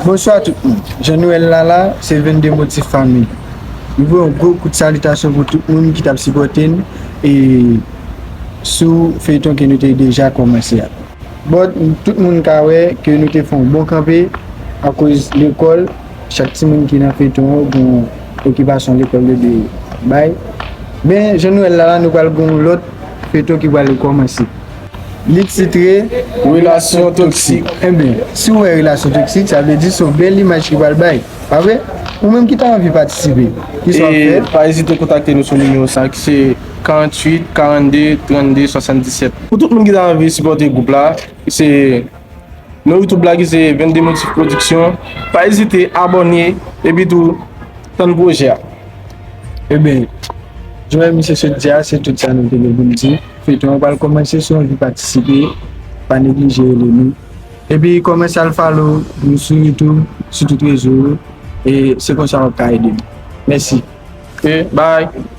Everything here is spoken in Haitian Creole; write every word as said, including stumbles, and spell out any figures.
Bonswa tout moun. Jan nou wè l la la, se vennde Motif Fanmi. Nou voye yon gwo kout salitasyon pou tout moun ki t ap sipòte n e sou feyton ke nou te deja kòmanse a. Bon, tout moun ka wè ke nou te fè yon bon kanpe akoz lekòl, chak timoun ki nan feyton an gen yon okipasyon lekòl yo dwe bay. Men, jan nou wè l la la, nou pral gen yon lòt feyton ki pral kòmanse. Li titre Relasyon toksik. Enben, si w wè relasyon toksik, sa vle di se yon bèl imaj ki pral bay. Pa vre? Ou menm ki ta anvi patisipe, kisa w ap fè? E pa ezite kontakte nou sou nimewo sa ki se karanntuit karannde trannde swasanndisèt. Pou tout moun ki ta anvi sipòte gwoup la, se nan YouTube la ki se vennde Motif Production. Pa ezite abòne epi tou tann pwojè a. Enben, jan misye sot di a, se tout sa nou te gen pou n di. Feyton an pral kòmanse, si w anvi patisipe, pa neglije rele nou. Epi kòmanse al follow nou sou YouTube, sou tout rezo yo, e se konsa w ap ka ede nou. Mèsi. Ok, bye.